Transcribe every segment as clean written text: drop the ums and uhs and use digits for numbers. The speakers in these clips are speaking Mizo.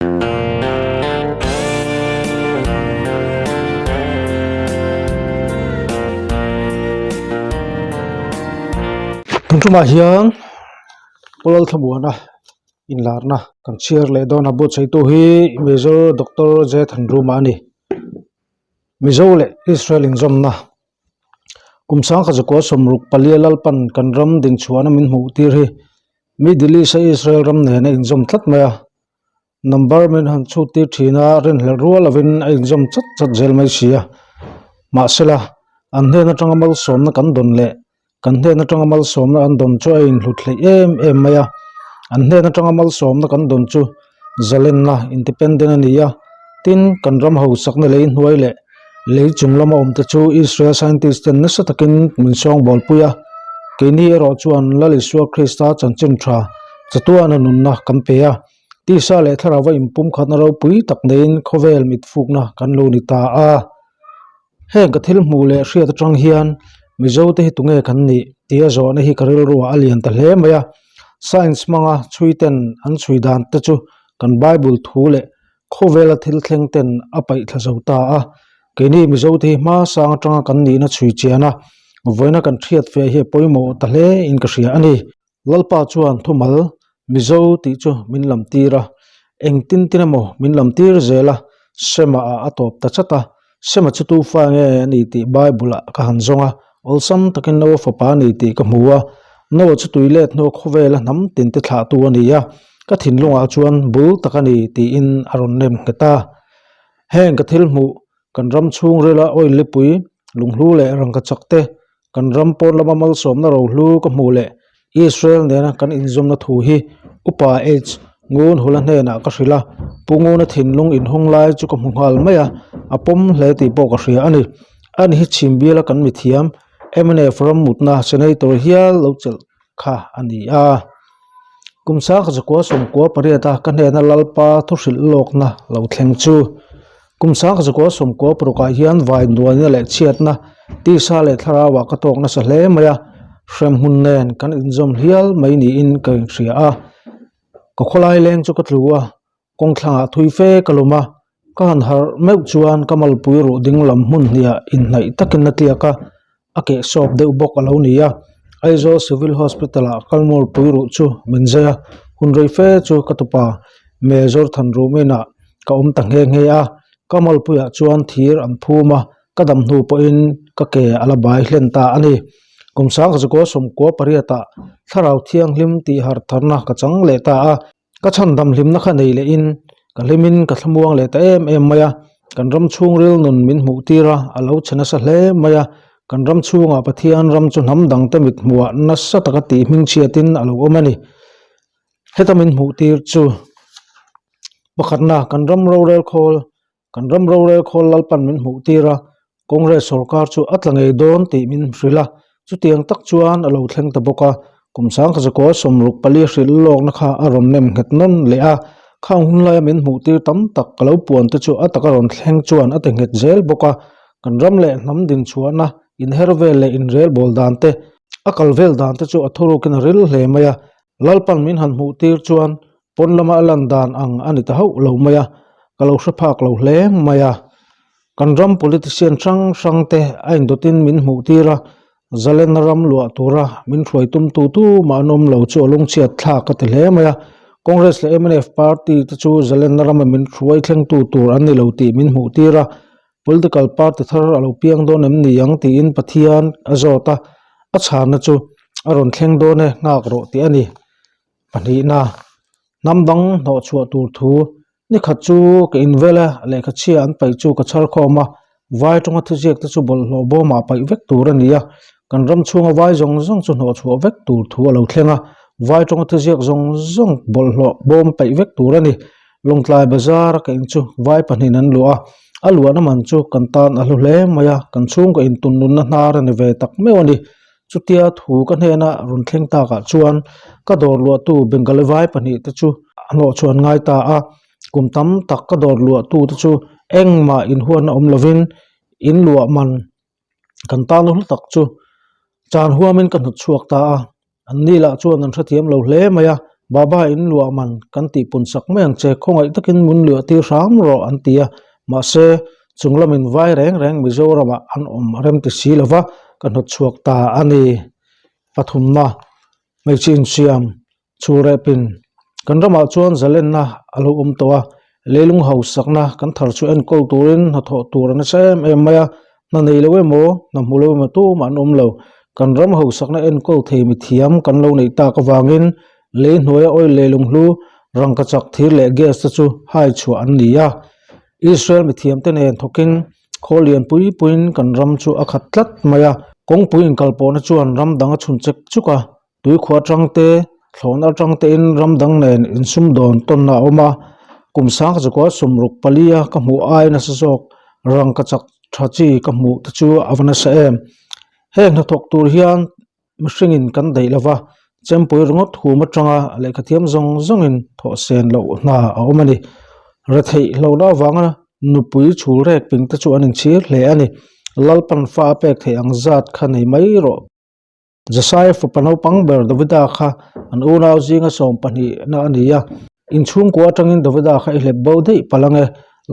Tun tumah hian Pawlal Thlamuana inlarna kan chhiar leh dawn a buatsaihtu hi Major Doctor J Thanruma a ni. Mizo leh Israel inzawmna kum sangkhat zakua sawmruk palia Lalpan kan ram dinchhuahna min hmuh tir hi Middle East a Israel ram nena inzawm tlat mai a. Number min han chhut tir thin a, rinhlelh rual lovin a inzawm chat chat zel mai si a. Mahsela, an hnen atanga malsawmna kan dawn leh kan hnen atanga malsawmna an dawn chu a inhlut hleih em em mai a. An hnen atanga malsawmna kan dawn chu zalenna, independent, a ni a. Tin, kan ram hausakna lei hnuai leh lei chung lama awm te chu Israel scientist ten nasa takin min sawngbawlpui a. Keini erawh chuan Lal Isua Krista chanchin tha chatuana nunna kan pe a. Tisa leh thlarau a inpumkhatna ropui tak neiin khawvel mitfukna kan lo ni ta a. Heng ka thil hmuh leh hriat atang hian Mizo te hi tunge kan nih tia zawhna hi ka rilruah a lian ta hle mai a. Science hmanga chhui ten an chhui dan te chu kan Bible thu leh khawvela thil thleng ten a paih thla zo ta a. Keini Mizo te hi hma sang atanga kan nihna chhui chian a, vawiina kan hriat fe hi a pawimawh ta hle in ka hria a ni. Lalpa chuan thumal Mizo tih chu min lam tir a, engtin tin emaw min lam tir zel a, Sema ah a tawp ta chat a, Sema chu tu fa nge a ni tih Bible ah ka han zawng a, awlsam takin Noa fapa a ni tih ka hmu a, Noa chu tui let hnu khawvela hnam tin te thlahtu a ni a, ka thinlungah chuan bul tak a ni tiin a rawn nem nghet a. Heng ka thil hmuh kan ram chhungrila oil lipui, lunghlu leh rangkachak te Kan ram pawn lama malsawmna rohlu ka hmuh leh Israel nena kan inzawmna thu hi Upa H. Ngun Hula hnenah ka hrilh a, Pu Nguna thinlung inhawng lai chu ka hmu nghal mai a, a pawm hle tih pawh ka hria a ni. Ani hi chhim biala kan mithiam mnf ram mutna Senator hial lo chelh kha a ni a. Kum sangkhat zakua sawmkua pariata ka hnena Lalpa thu hrilh lawkna lo thleng chu kum sangkhat zakua sawmkua parukah hian vai nuaina leh chhiatna tisa leh thlarauah ka tawk nasa hle mai a, hremhmun nen kan inzawm hial mai niin ka inhria a. Ka khawlai leng chu ka tlu a, Kawngthlangah thui fe ka lawm a, ka han harh meuh chuan ka malpui ruh ding lam hmun hniah inhnaih takin a tliak a, a keh sawp deuh bawk a lo ni a. Aizawl Civil Hospital ah kalmawlpui ruh chu min zai a, hun rei fe chu ka tupa Major Thanruminah ka awm ta nghe nghe a, ka malpuiah chuan thir an phum a, ka dam hnu pawhin ka ke a la bai hlen ta a ni. Kum sangkazakua sawmkua pariatah Thlarau Thianghlim tih harh tharna ka chang leh ta a. Ka chhandam hlimna kha nei lehin ka hlimin ka thlamuang leh ta em em mai a, kan ram chhungril nun min hmuh tir a, a lo chhe nasa hle mai a, kan ram chhungah Pathian ram chu hnam dangte mit hmuhah nasa taka tih hmingchhiatin a lo awm a ni. Heta min hmuh tir chu pakhatna kan ram rorel khawl Kan ram rorel khawl Lalpan min hmuh tir a, Congress sorkar chu a tla ngei dawn tih min hrilh a, chutiang tak chuan a lo thleng ta bawk a, kum sangkhatzakua sawmruk pali hrilh lawkna kha a rawn nem nghet nawn leh a, khang hun laia min hmuh tir tam tak ka lo puan te chu a taka rawn thleng chuan a ti nghet zel bawk a, kan ram leh hnam dinchhuahna inher vel leh inrel bawl dan te, a kal vel dan te chu a thurukin a ril hle mai a, Lalpan min han hmuh tir chuan Pawn lama a lan dan ang a ni ta hauh lo mai a, ka lo hre phak lo hle mai a. Kan ram politician hrang hrang te a indawtin min hmuh tir a, Zalena ram luah tura min hruai tum tu tu mah an awm lo chu a lungchhiat thlak ka ti hle mai a. Congress leh mnf party te chu Zalena rama min hruai thleng tu tur an ni lo tih min hmuh tir a, political party thar a lo piang dawn em ni ang tiin Pathian a zawt a, a chhanna chu a rawn thleng dawn e nghak rawh tih a ni. Pahnihna, hnam dang hnawh chhuah tur thu ni khat chu ka invel a, lehkha chhia an paih chu ka chhar khawm a, vai tawnga thuziak te chu bawlhhlawh bawmah paih vek tur a ni a, kan ram chhunga vai zawng zawng chu hnawh chhuah vek tur thu a lo thleng a, vai tawnga thuziak zawng zawng bawlhhlawh bawm paih vek tur a ni. Lawngtlai bazar a ka in chu vai pahnihin an luah a, a luahna man chu kan tan a hlu hle mai a, kan chhungkaw intunnunna hnar a ni ve tak meuh a ni. Chutia thu ka hnena rawn thleng takah chuan ka dawr luahtu Bengali vai pahnihte chu a hnawh chhuan ngai ta a, kum tam tak ka dawr luahtute chu engmah inhuatna awm lovin in luah man kan tan hlu tak chu chan huamin ka hnawt chhuak ta a, an ni lah chuan an hrethiam lo hle mai a. Baba in luah man kan tih pun sak mai ang che, khawngaih takin mun luah tir hram rawh an ti a. Mahse, chung lamin vai reng reng Mizoramah an awm a rem ti si lova, ka hnawt chhuak ta a ni. Pathumna, Hmeichhe insiam Chu repin kan ramah chuan zalenna a lo awm tawh a, leilung hausakna kan thar chu enkawl turin hnathawh tur a nasa em em mai a, hna nei lo emaw, hna hmu lo emaw tumah an awm lo. Kan ram hausakna enkawl thei mithiam kan lo neih tak avangin lei hnuaia oil leilung hlu, rangkachak thir leh gas te chu hai chhuah an ni a. Israel mithiamte nen thawkin khaw lian pui puiin kan ram chu a khat tlat mai a, kawngpui inkalpawhna chuan ram dang a chhun chek chuk a. Tuikhua atang te, thlawhna atang tein ram dang nen insumdawn tawnna a awm a, kum sang zakua sawmruk palia ka hmuh ai nasa zawk rangkachak tha chi ka hmuh te chu a va nasa em. Heng hnathawk tur hian mihringin kan daih lova, chempui ringawt hum atanga lehkhathiam zawng zawngin thawhsen loh hna a awm a ni. Retheih hlauhna avanga nupui chhul rek ping te chu an inchhir hle a ni. Lalpan fa a pek theih ang zat kha nei mai rawh. Jesai fapa naupang ber Davida kha an unau zinga 12 na a ni a, inchhungkua atangin Davida kha i hlep bo daih palh ange,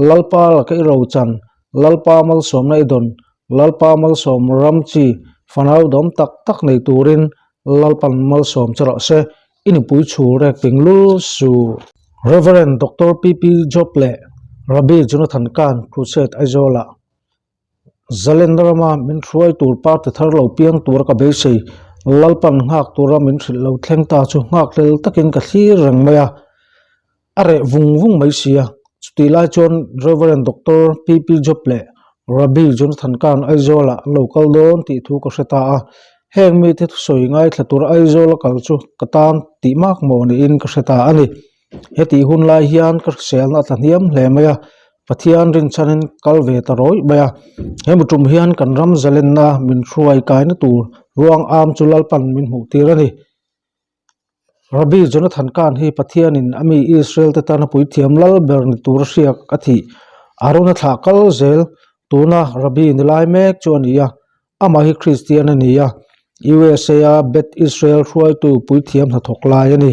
Lalpa laka i rochan, Lalpa malsawmna i dawn, Lalpa malsawm ram chi fanau dawm tak tak nei turin Lalpan malsawm che rawh se, i nupui chhul rek ping lul su. Rev. Doctor PP Job leh Rabbi Jonathan Khan Crusade Aizawlah Zalenna rama min hruai tur party thar lo piang tura ka beisei, Lalpan nghak tura min hrilh lo thleng ta chu nghakhlel takin ka thlir reng mai a, a reh vung vung mai si a. Chutih lai chuan Rev. Doctor PP Job leh Rabbi Jonathan Khan Aizawlah an lo kal dawn tih thu ka hre ta a, heng mite thusawi ngaithla tura Aizawla kal chu ka tan tih mak maw niin ka hre ta a ni. Hetih hun lai hian ka hriselna a tla hniam hle mai a, Pathian rinchhanin kal ve ta rawih mai a. He mutum hian kan ram zalenna min hruai kaina tur ruang am chu Lalpan min hmuh tir a ni. Rabbi Jonathan Kahn hi Pathianin a mi Israel te tana puithiam lal ber ni tura hriak a thih Arona thlah kal zel tuna Rabbi ni lai mek chu a ni a. Amah hi Kristian a ni a, USA-a Beth Israel hruaitu puithiam hnathawk lai a ni.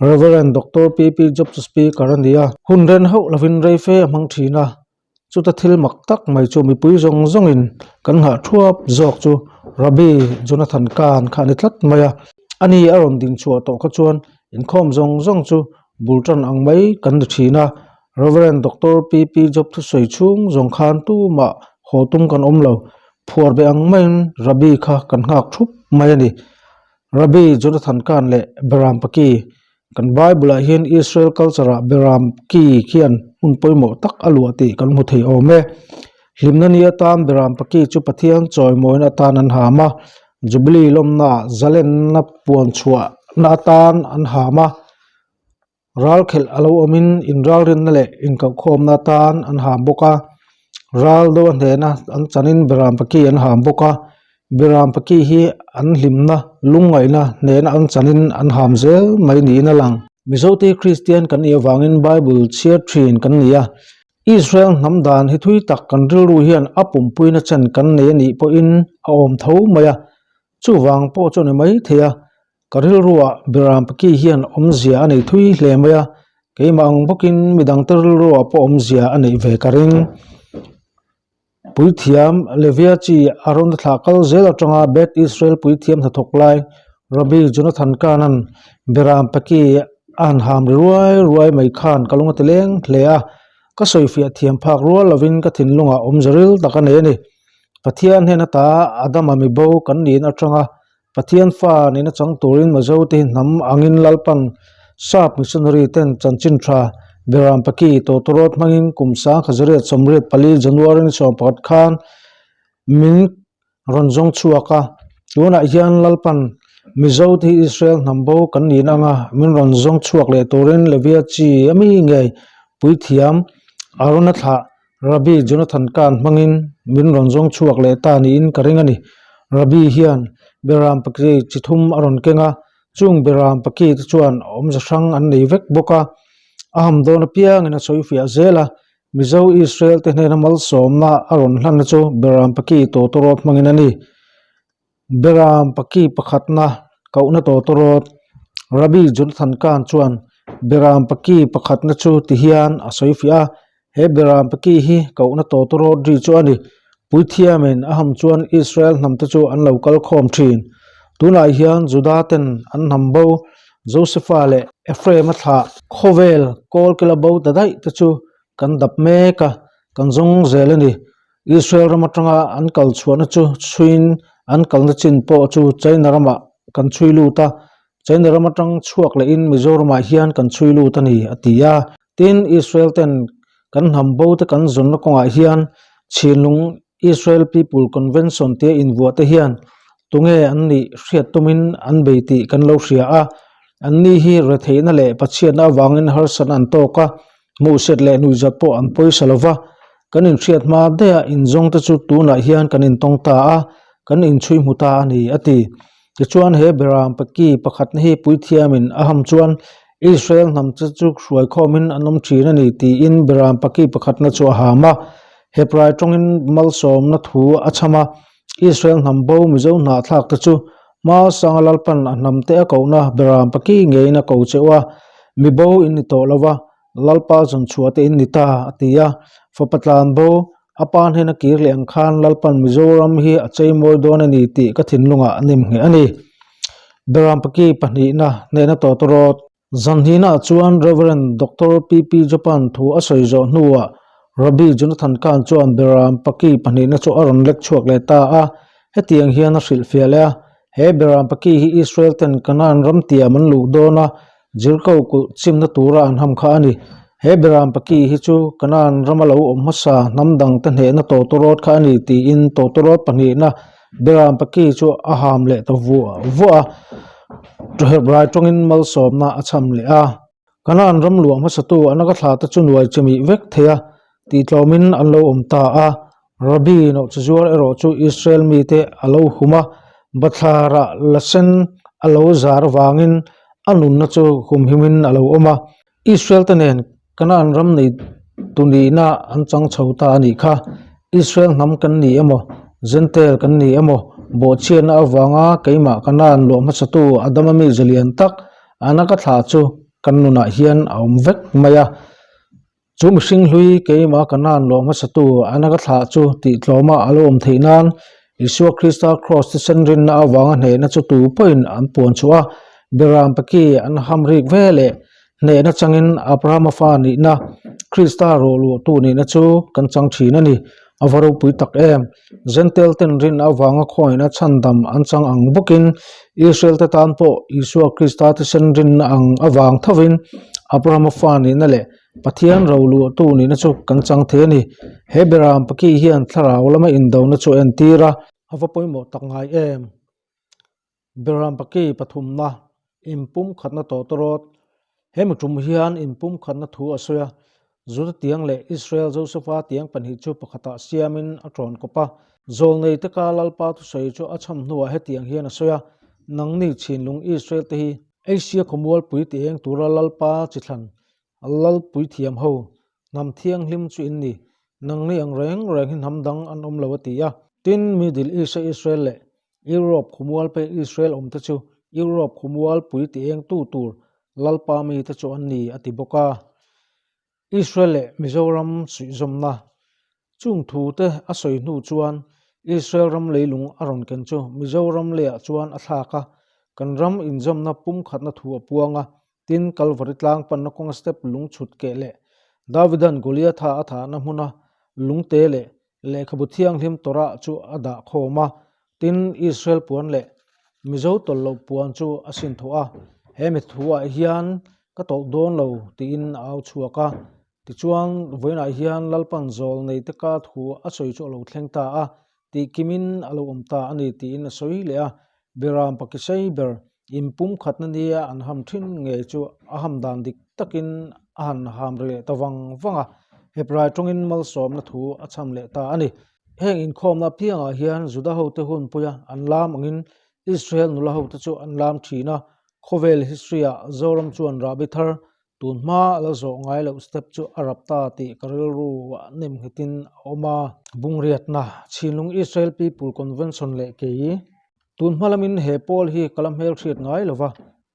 Rev. Doctor PP Jobs Speaker a ni a. Hun ren hauh lovin rei fe a hmang thin a, chuta thil mak tak mai chu mipui zawng zawngin kan nghah thuap zawk chu Rabbi Jonathan Kahn kha a ni tlat mai a. Ani a rawn ding chhuah tawh kha chuan inkhawm zawng zawng chu bul tan ang mai kan ni thin a, Rev. Doctor PP Job thusawi chhung zawng khan tumah haw tum kan awm lo. Phuar be ang maiin Rabbi kha kan nghak thup mai a ni. Rabbi Jonathan Kahn leh Beram Paki Kan Bible ah hian Israel culture ah Beram ki khian hmun pawimawh tak a luah tih kan hmu thei awm e. Hlimna ni atan Beram Paki chu Pathian chawimawina atan an ham a, Jubilee lawmna ah zalenna puan chhuahna atan an ham a. Ral khelh a lo awmin inralrinna leh inkauhkhawmna atan an ham bawk a, ral do a hnena an chanin Beram Paki an ham bawk a, Beram Paki hi an hlimna lungngaihna hnena an chanin an ham zel mai niin a lang. Mizote Kristian kan nih avangin Bible chhiar thin kan ni a, Israel hnam dan hi thui tak kan rilru hian a pumpuina chen kan nei a nih pawhin a awm tho mai a, chuvang pawh chu a ni maithei a. Ka rilruah Beram Paki hian awmzia a nei thui hle mai a, keimah ang bawkin midangte rilruah pawh awmzia a neih ve ka ring. Puithiam Levia chi a rawn thlah kal zel atanga Beth Israel puithiam hnathawk lai Rabbi Jonathan Kahn-a'n Beram Paki a han ham ri ruai ruai mai khan ka lung a ti leng hle a, ka sawifiah thiam phak rual lovin ka thinlungah awmze ril tak a nei a ni. Pathian hnen ata Adama mibo kan niin atanga Pathian fa nihna chang turin Mizote hi hnam angin Lalpan Sap Missionary ten chanchin tha Beram Paki Tawtawrawt hmangin kum 1984 January ni 11 khan min rawn zawng chhuak a. Tunah hian Lalpan Mizote hi Israel hnam bo kan nihna anga min rawn zawng chhuak leh turin Levia chi a mi ngei puithiam Arona thlah Rabbi Jonathan Kahn hmangin min rawn zawng chhuak leh ta niin ka ring a ni. Rabbi hian Beram Paki chi thum a rawn keng a, chung Beram Paki te chuan awmze hrang an nei vek bawk a. A ham dawn apiangin a sawi fiah zel a, Mizo Israel te hnena malsawmna a rawn hlanna chu Beram Paki tawtawrawt hmangin a ni. Beram Paki pakhatna kohna tawtawrawt. Rabbi Jonathan Kahn chuan Beram Paki pakhatna chu ti hian a sawi fiah a, He Beram Paki hi kohna tawtawrawt ri chu a ni. Puithiamin a ham chuan Israel hnamte chu an lo kal khawm thin. Tunah hian Juda ten an hnam bo Josefa leh Ephraim-a thlah khawvel kawlkila bo ta daih te chu kan dap mek a, kan zawng zel a ni. Israel ram atanga an kal chhuahna chu chhuiin an kalna chin pawh chu China ramah kan chhui lut a, China ram atang chhuak lehin Mizoramah hian kan chhui lut a ni, a ti a. Tin, Israel ten kan hnam bo te kan zawnna kawngah hian Chhinlung Israel People Convention tia invuah te hian tunge an nih hriat tumin an bei tih kan lo hria a. Anni hi retheihna leh pachhiatna avangin harsatna an tawk a, hmuhset leh nuihzat pawh an pawisa lo va. Kan inhriat hma daih a inzawng te chu tunah hian kan intawng ta a, kan inchhui hmu ta a ni, a ti. Tichuan he Beram paki pakhatna hi puithiamin a ham chuan Israel hnam che chu hruaikhawmin an awm thin a ni tiin Beram paki pakhatna chu a ham a. Hebrai tawngin malsawmna thu a chham a, Israel hnam bo Mizo hnahthlak te chu hma sanga Lalpan a hnam te a kohna Beram paki ngeiin a ko cheu a, mi bo in ni tawh lo va, Lalpa zawnchhuah te in ni ta, a ti a. Fapa tlan bo, a pa hnena kir leh ang khan Lalpan Mizoram hi a cheimawi dawn a ni tih ka thinlungah a nemngheh a ni. Beram paki pahnihna hnehna tawtawrawt. Zanhnihnaah chuan Rev. Doctor PP Japan thu a sawi zawh hnuah Rabbi Jonathan Kahn chuan Beram Paki pahnihna chu a rawn lek chhuak leh ta a, hetiang hian a hrilhfiah leh a, He Beram Paki hi Israel ten Canaan ram tiam an luh dawn a, Jericho kulh chimna tura an ham kha a ni. He Beram Paki hi chu Canaan rama lo awm hmasa hnam dangte hnehna tawtawrawt kha a ni tiin tawtawrawt pahnihna Beram Paki chu a ham leh ta vuah vuah a, Hebrai tawngin malsawmna a chham leh a. Kanaan ram luah hmasatu an aka thla te chu nuai chimih vek thei a, tihtlawmin an lo awm ta a. Rabbi Nawhchizuar erawh chu Israel mite a lo hum a, bathlarah la sen a lo zar avangin a nunna chu humhimin a lo awm a. Israel te nen Kanaan ram nei tu nihna an chang chho ta a nih kha. Israel hnam kan ni emaw, Jentail kan ni emaw, bawhchhiatna avanga keimah Kanaan luah hmasatu Adama mi zalian tak ana ka thlah chu kan nunah hian a awm vek mai a. Chu mihring hlui keimah Kanaan luah hmasatu ana ka thlah chu tihtlawma a lo awm theih nan Isua Krista Kraws thisen rinna avanga hnehna chu tu pawhin an puan chhuah a, Beram paki an ham rik ve leh hnehna changin Abrahama fa nihna, Krista rawhluahtu nihna chu kan chang thin a ni. A va ropui tak em! Jentail ten rinna avanga khawngaihna chhandam an chang ang bawkin Israel te tan pawh Isua Krista thisen rinna ang avang thovin Abrahama fa nihna leh Pathian roluahtu nihna chu kan chang thei a ni. He Beram Paki hian thlarau lama indona chu a entir a. A va pawimawh tak ngai em? Beram Paki pathumna, inpumkhatna tawtawrawt. He mitum hian inpumkhatna thu a sawi a. Juda tiang leh Israel Josefa tiang pahnih chu pakhatah siamin a tawn kawp a. Zawlnei te ka Lalpa thusawi chu a chham hnuah hetiang hian a sawi a, Nangni chhinlung Israel te hi Asia khawmualpui ti eng tura Lalpa chi thlan Lalpui thiam ho, hnam thianghlim chu in ni, nangni ang reng reng hi hnam dang an awm lo a ti a. Tin, Middle East-a Israel leh Europe khawmualpei Israel awmte chu Europe khawmualpui ti eng tu tur Lalpa mite chu an ni a ti bawk a. Israel leh Mizoram suihzawmna Chung thu te a sawi hnu chuan Israel ram leilung a rawn ken chu Mizoram leiah chuan a thlak a, kan ram inzawmna pumkhatna thu a puang a, tin Kalvari tlang panna kawnga step lung chhut keh leh Davidan Goliatha a thahna hmuna lungte leh lehkhabu thianghlim Torah chu a dah khawm a, tin Israel puan leh Mizo tawlh loh puan chu a sin thawh a, he mi thuah hian ka tawlh dawn lo tiin a au chhuak a. Tichuan, vawiinah hian Lalpan zawl neite ka thu a sawi chu a lo thleng ta a, tih kimin a lo awm ta a ni tiin a sawi leh a. Biram Pakisei ber inpumkhatna nia an ham thin ngei chu a ham dan dik takin a han ham ri leh ta vang vang a, Hebrai tawngin malsawmna thu a chham leh ta a ni. Heng inkhawmna apiangah hian Juda hote hunpuia an lam angin Israel nula hote chu an lam thin a, khawvel history-ah Zoram chuan rahbi thar Tun hma a la zawh ngai loh step chu a rap ta tih ka rilru ah nem nghetin a awm a. Bungriatna, Chhinlung Israel People Convention leh kei. Tun hma lamin he pawl hi ka la hmelhriat ngai lo va.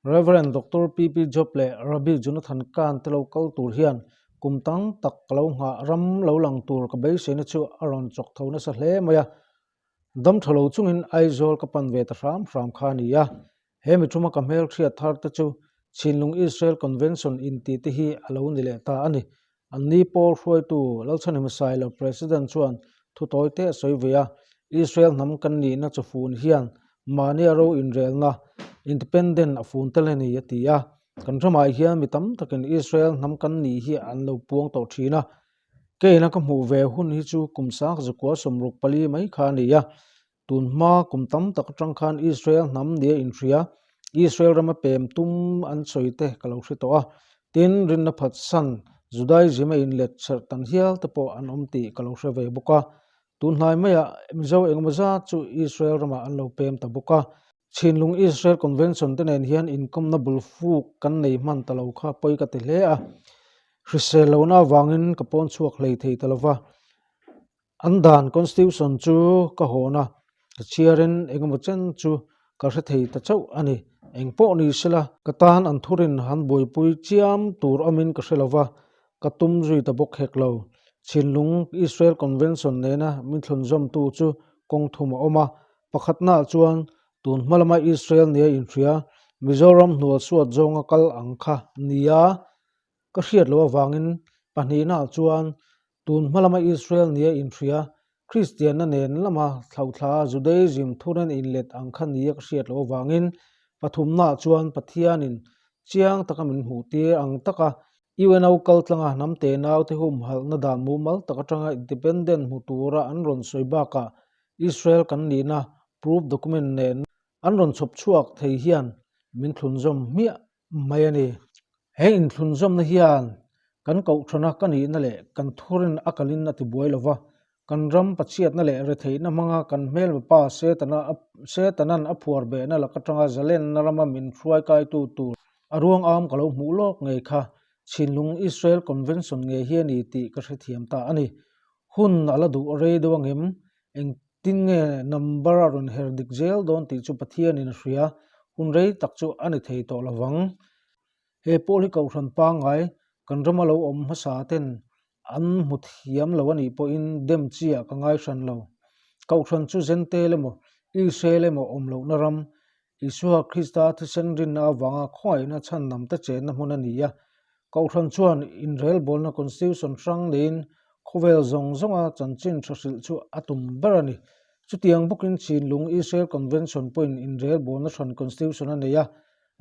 Rev. Doctor PP Job leh Rabbi Jonathan Kahn te lo kal tur hian kum tam tak ka lo nghah ram lo lang tur ka beiseina chu a rawn chawk tho nasa hle mai a. Dam tha lo chungin Aizawl ka pan ve ta hram hram kha a ni a. He mi thuma ka hmelhriat thar te chu Chhinlung Israel Convention intih te hi a lo ni leh ta a ni. Anni pawl hruaitu Lalchhanhima Sailo President chuan thu tawi te a sawi ve a, Israel hnam kan nihna chu fun hian mahnia ro inrelna, independent, a fun tel a ni a ti a. Kan ramah hian mi tam takin Israel hnam kan nih hi an lo puang tawh thin a. Keina ka hmuh ve hun hi chu kum sang zakua 64 mai kha a ni a. Tun hma kum tam tak atang khan Israel hnam nia inhria, Israel rama pem tum an sawi te ka lo hre tawh a. Tin, rinna phatsan Judaism a inlet serh tan hial te pawh an awm tih ka lo hre ve bawk a. Tun hnai maiah Mizo engemaw zat chu Israel ramah an lo pem ta bawk a. Chhinlung Israel Convention te nen hian inkawmna bul fuk kan nei hman ta lo kha pawi ka ti hle a. Hrisel lohna avangin ka pawn chhuak hlei thei ta lo va. An dan Constitution chu ka hawn a, ka chhiarin engemaw chen chu ka hre thei ta chauh a ni. Eng pawh ni sela, ka tan an thurin han buaipui chiam tur awmin ka hre lo va, ka tum zui ta bawk hek lo. Chhinlung Israel Convention nena min thlunzawmtu chu kawng thum a awm a, pakhatnaah chuan tun hma lama Israel nia inhria Mizoram hnual suat zawnga kal ang kha nia ka hriat loh avangin pahnihnaah chuan Tun hma lama Israel nia inhria, Kristianna nen lama thlauhthla Judaism thurin inlet ang kha nia ka hriat loh avangin pathumnaah chuan Pathianin chiang taka min hmuh tir ang taka UNO kaltlanga hnam tenaute humhalhna dan mumal tak atanga independent hmu tura an rawn sawi bakah Israel kan nihna proof document nen an rawn chhawp chhuak thei hian min thlunzawm hmiah mai a ni. He inthlunzawmna hian kan kohhrana ka nihna leh kan thurin a kalin a tibuai lo va, kan ram pachhiatna leh retheihna hmanga kan hmelma pa Setana Setanan a phuar behna lak atanga zalenna rama min hruai kaitu tur a ruang am ka lo hmuh lawk ngei kha Chhinlung Israel Convention ngei hi a ni tih ka hrethiam ta a ni. Hun a la duh rei deuh angem? Eng Tin nge number a rawn her dik zel dawn tih chu Pathianin a hria, hun rei tak chu a ni thei tawh lovang. He pawl hi Kohhran pangngai kan rama lo awm hmasa ten an hmu thiam lo a nih pawhin dem chiah ka ngai hran lo. Kohhran chu Zentel emaw Israel emaw awm lohna ram, Isua Krista thisen rinna avanga khawngaihna chhandamte chenna hmun a ni a. Kohhran chuan inrelbawlna constitution hrang neiin khawvel zawng zawnga chanchin tha hrilh chu a tum ber a ni. Chutiang bawkin Chinlung Israel Convention pawhin inrelbawlna hran constitution a nei a.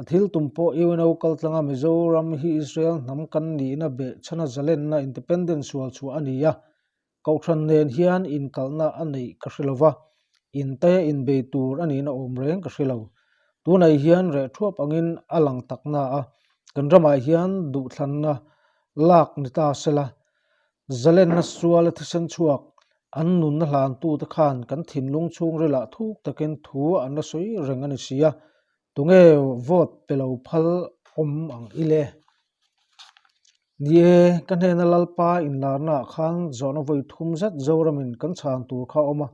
A thil tum pawh UNO kaltlanga Mizoram hi Israel hnam kan nihna behchhana zalenna independence sual chhuah a ni a. Kohhran nen hian inkalhna a neih ka hre lo va, intaia inbei tur a nihna awm reng ka hre lo. Tunah hian reh thuap angin a lang tak na a, kan ramah hian duhthlanna lak ni ta sela, zalenna suala thisen chhuak an nunna hlantute khan kan thinlung chhungrilah thuk takin thu an la sawi reng a ni si a, tunge vote pe lo phal awm ang ile? Ni e, ka hnena Lalpa inlarnaah khan zawhna vawi thum zet Zoramin kan chhan tur kha a awm a,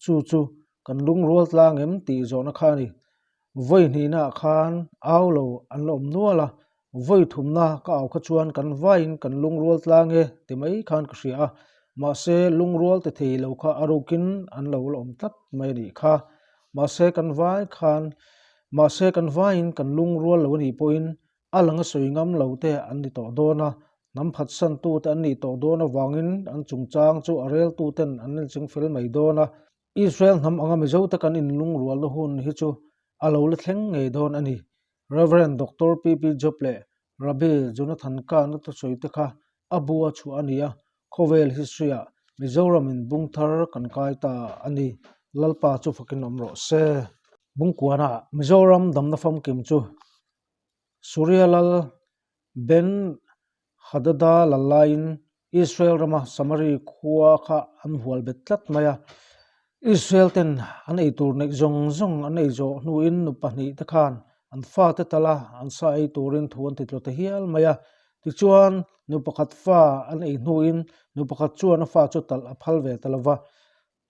chu chu kan lungrual tlang em tih zawhna kha a ni. Vawi hnihnaah khan au lo an la awm nual a, vawi thumna ka au kha chuan kan vaiin kan lungrual tlang e ti mai khan ka hria a, mahse lungrual ti thei lo kha a rukin an lo la awm tlat mai a nih kha. Mahse kan vai khan, mahse kan vaiin kan lungrual lo a nih pawhin A lang a sawi ngam lo te an ni tawh dawn a, hnam phatsantu te an nih tawh dawn avangin an chungchang chu a reltu ten an inching fel mai dawn a. Israel hnam anga Mizo te kan inlungrualna hun hi chu a lo la thleng ngei dawn a ni. Rev. Doctor PP Job leh Rabbi Jonathan Kahn a thusawi te kha a bu a chhuah a ni a, khawvel history ah Mizoram in bung thar kan kai ta a ni. Lalpa chu fakin awm rawh se. Bungkuana Mizoram damna famkim chu Suria lal Ben Hadada lal laiin Israel rama Samari khua kha an hual bet tlat mai a. Israel ten an ei tur neih zawng zawng an ei zawh hnuin nu pahnihte khan an fate tala an sa ei turin thu an ti tlu ta hial mai a. Tichuan, nu pakhat fa an ei hnuin nu pakhat chuan a fa chu talh a phal ve ta lo va.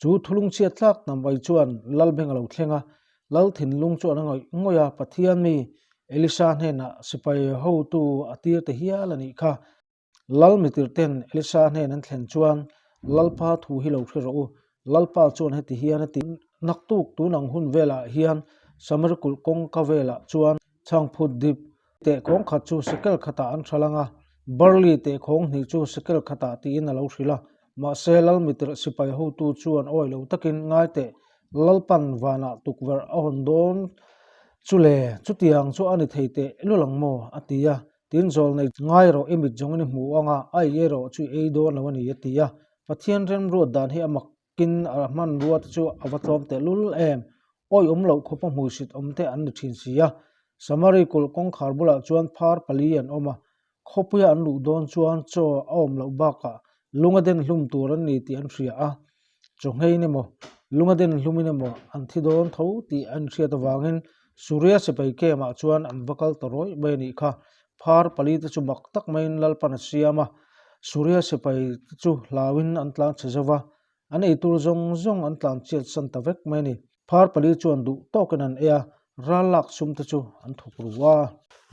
Chu thulung chhiat tlak hnam vai chuan Lalbeng a lo thleng a, Lal thinlung chuan a ngawih ngawih a, Pathian mi. Elisa hnenah sipai hotu a tir ta hial a nih kha. Lal mitirten Elisa hnen an thlen chuan, Lalpa thu hi lo hre rawh u, Lalpa chuan heti hian a ti, Naktuk tun ang hun velah hian Samari kulh kawngka velah chuan chhangphut dip tehkhawng khat chu sekel khatah an hral ang a, barley tehkhawng hnih chu sekel khatah tiin a lo hrilh a. Mahse, Lal mitirh sipai hotu chuan awi lo takin, Ngai teh, Lalpan vanah tukverh a hawn dawn chu le, chutiang chu a ni thei teh lul ang maw? a ti a. Tin, zawlnei ngai rawh, i mit zawngin i hmu ang a, a ei erawh chu i ei dawn lo a ni, a ti a. Pathian remruat dan hi a makin a hmanrua te chu a va tlawm tehlul em? Awi awm loh khawpa hmuisit awm te an ni thin si a. Samari kulh kawngkhar bulah chuan phar pali an awm a, khawpuia an luh dawn chuan chaw a awm loh bakah lunga den hlum tur an ni tih an hria a. Chawnghein emaw, lunga den hlumin emaw an thi dawn tho tih an hriat avangin Suria sipai camp-ah chuan an va kal ta rawih mai a nih kha. Phar pali te chu mak tak maiin Lalpan a siam a, Suria sipai te chu hlauin an tlan chhe zo va, an eitur zawng zawng an tlan chiat san ta vek mai a ni. Phar pali chuan duh tawkin an ei a, ral lak sum te chu an thawk ru a.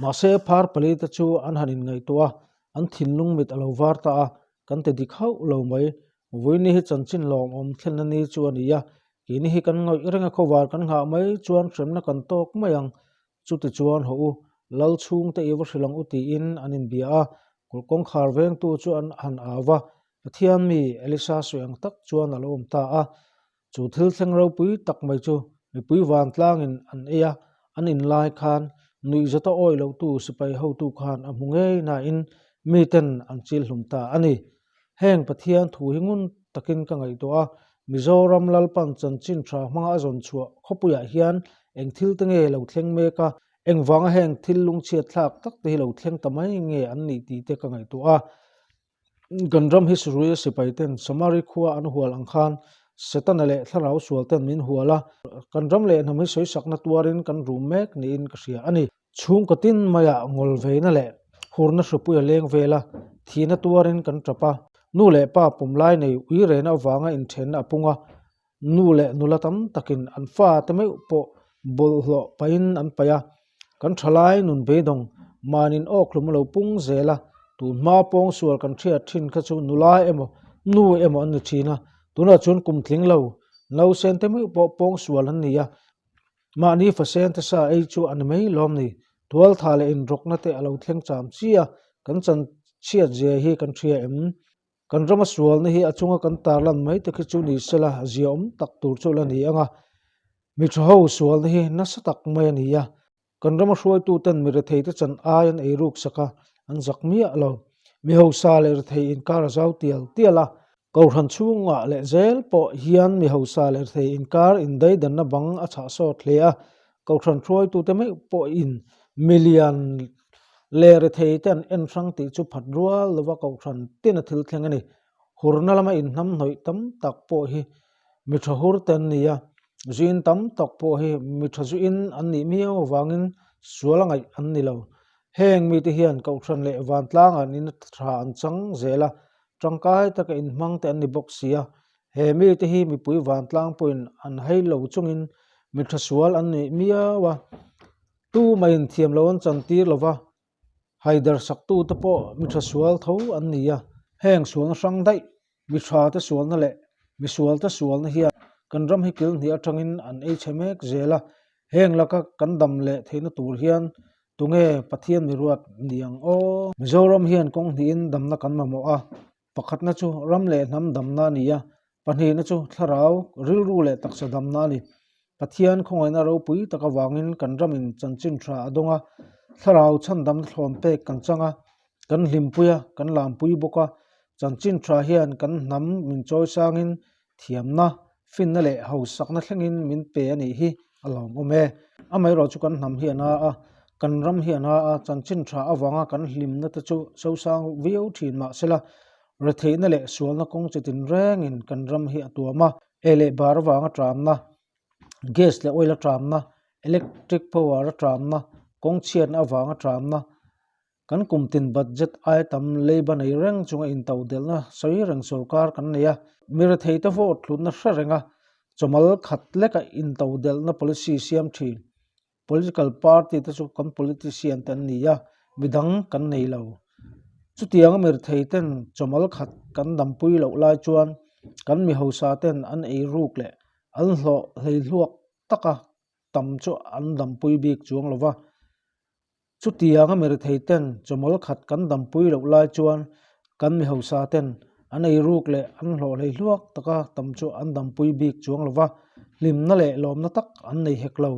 Mahse, phar pali te chu an han inngaihtuah a, an thinlung mit a lo var ta a, kan ti dik hauh lo mai. Vawiini hi chanchin lawmawm thlenna ni chu a ni a, keini hi kan ngawih reng a khawvar kan nghah mai chuan hremna kan tawk mai ang. Chutichuan haw u, lal chhungte i va hrilh ang u tiin an inbia a, kulh kawngkhar vengtu chu an han au va, Pathian mi Elisa sawi ang tak chuan a lo awm ta a. Chu thil thleng ropui tak mai chu mipui vantlangin an ei a, an in lai khan nuihzawta awih lohtu sipai hotu khan a hmu ngei nain miten an chil hlum ta a ni. Heng Pathian thu hi ngun takin ka ngaihtuah a, Mizoram Lalpan chanchin tha hmanga a zawn chhuah khawpuiah hian eng thil te nge lo thleng mek a, engvanga heng thil lungchhiat thlak tak te hi lo thleng ta mai nge an nih tih te ka ngaihtuah a. Kan ram hi Suria sipai ten Samari khua an hual ang khan Setana leh thlarau sual ten min hual a, kan ram leh hnam hi sawisakna tuarin kan rum mek niin ka hria a ni. Chhungkaw tin maiah ngawl veina leh hurna hrupui a leng vel a, thihna tuarin kan tap a, nu leh pa pawmlai nei uirena avanga inthenna a pung a, Nu leh nula tam takin an fate meuh pawh bawlhhlawh pahin an paih a, kan thalai nun beidawng mahnin awkhlum a lo pung zel a, tun hma pawngsual kan hriat thin kha chu nula emaw nu emaw an ni thin a, tunah chuan kum tling lo nausen te meuh pawh pawngsual an ni a, mahni fasen te sa ei chu a ni mai lawm ni, tualtha leh inrawkna te a lo thleng cham chi a, kan chanchhiat zia hi kan hria em? Kan rama sualna hi a chunga kan tarlan mai te khi chu ni sela ziaawm tak tur chu la ni ang a, mi tha ho sualna hi nasa tak mai a ni a, kan rama hruaituten mi rethei te chan ai an ei ruk sak a, an zak miah lo. Mi hausa leh rethei inkar a zau tial tial a, Kohhran chhungah leh zel pawh hian mi hausa leh rethei inkar indaidanna bang a chhah sawt hle a, Kohhran hruaitute meuh pawhin milian leh rethei te an en hrang tih chu phat rual lova Kohhran tin a thil thleng a ni. Hurna lama inhnamhnawih tam tak pawh hi mi tha hur te an ni a, zuin tam tak pawh hi mi tha zuin an nih miau avangin sual a ngaih an ni lo. Heng mite hian Kohhran leh vantlangah nihna tha an chang zel a, tangkai taka inhmang te an ni bawk si a, He mite hi mipui vantlang pawhin an hai lo chungin mi tha sual an nih miau a, tu maiin thiam lo an chantir lo va, haidar saktute pawh mi tha sual tho an ni a. Heng sualna hrang daih, mi tha te sualna leh mi sual te sualna hian kan ram hi kil hnih atangin an ei chhe mek zel a, heng laka kan dam leh theihna tur hian tunge Pathian miruat ni ang aw? Mizoram hian kawng hnihin damna kan mamawh a, Pakhatna chu ram leh hnam damna a ni a, pahnihna chu thlarau, rilru leh taksa damna a ni. Pathian khawngaihna ropui tak avangin kan ramin chanchin tha a dawng a, thlarau chhandamna thlawn pek kan chang a, kan hlimpui a, kan lampui bawk a. Chanchin tha hian kan hnam min chawi sangin Thiamna, finna leh hausakna thlengin min pe a nih hi a lawmawm e. Amaherawh chu kan hnam hi a na a, kan ram hi a na a, chanchin tha avanga kan hlimna te chu sosang viau thin mah sela, retheihna leh sualna kawng chi tinrengin kan ram hi a tuam a. Ei leh bar avanga tramna, gas leh oil a tramna, electric power a tramna, kawng chhiatna avanga tramna, Kan kum tin budget ai tam leiba nei reng chunga intodelhna sawi reng sorkar kan nei a, mi retheite vote hlutna hre renga chawmal khat leka intodelhna policy siam thin. Political party te chu kan politician te an ni a, midang kan nei lo. Chutianga mirthei ten chawmal khat kan dampui loh lai chuan kan mi hausa ten an ei ruk leh an hlawh hleihluak taka tam chu an dampui bik chuang lo va. Chutianga mirethei ten chawmawl khat kan dampui loh lai chuan kan mi hausa ten an ei ruk leh an hlawh hlei hluak taka tam chu an dampui bik chuang lo va, hlimna leh lawmna tak an nei hek lo.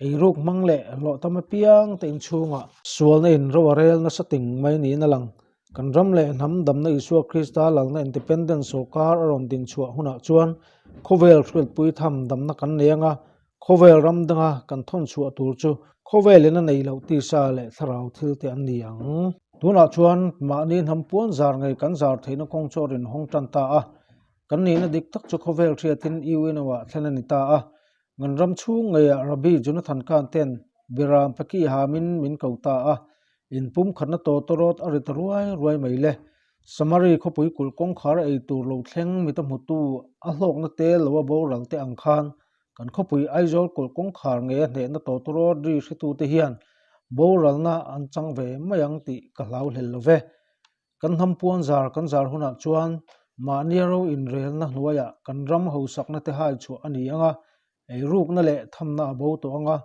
Ei ruk hmang leh hlawh tam apiang te inchhungah sualna in ro a rel nasa ting mai niin a lang. Kan ram leh hnam damna Isua Krista lalna Independence sawrkar a rawn dinchhuah hunah chuan khawvel hriatpui tham damna kan nei anga Khawvel ram danga kan thawn chhuah tur chu khawvelin a nei loh tisa leh thlarau thil te an ni ang. Tunah chuan mahni hnam puan zar ngei kan zar theihna kawng chu a rawn hawng tan ta a. Kan nihna dik tak chu khawvel hriatin UNO-ah thlen a ni ta a. Ngan ram chhung ngeiah Rabbi Jonathan Kahn ten Biram Paki hamin min ko ta a. Inpumkhatna tawtawrawt a ri ta ruai ruai mai le. Samari khawpui kulh kawngkhar ei tur lo thleng mita hmutu a hlawkna te lo a boral te ang khan Kan khawpui Aizawl kawlh kawngkhar ngei a hnehna tawtawrawt ri hretute hian boralna an chang ve mai ang tih ka hlau hlel lo ve. Kan hnam puan zar kan zar hunah chuan mahnia ro inrelna hnuaiah kan ram hausakna te hai chhuah a ni ang a, eirukna leh thamna a bo tawh ang a,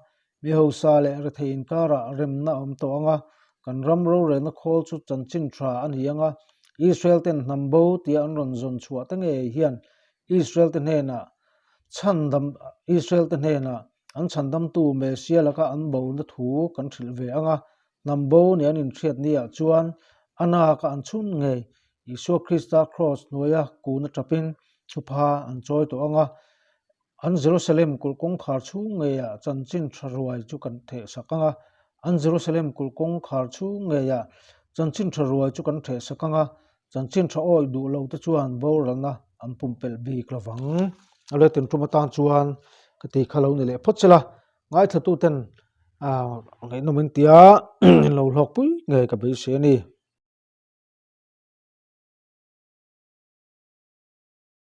mi hausa leh rethei inkarah remna a awm tawh ang a, kan ram rorelna khawl chu chanchin tha a ni ang a, Israel ten hnam bo tia an rawn zawn chhuah te ngei hian Israel te hnenah chhandam Israel te hnenah an chhandamtu Messia laka an bona thu kan hrilh ve ang a, hnam bo nih an inhriat niah chuan a naka an chhun ngei Isua Krista kraws hnuaia kun atapin thupha an chawi tawh ang a, an Jerusalem kulh kawngkhar chhung ngeiah chanchin tha ruai chu kan thehsak ang a, an Jerusalem kulh kawngkhar chhung ngeiah chanchin tha ruai chu kan thehsak ang a, Chanchin tha awih duh lo te chuan boralna an pumpelh bik lo vang. A let in tum atan chuan ka ti kha lo ni leh phawt sela, ngaithla tu ten ngaihnawm in tia in lo hlawk pui ngei ka beisei a ni.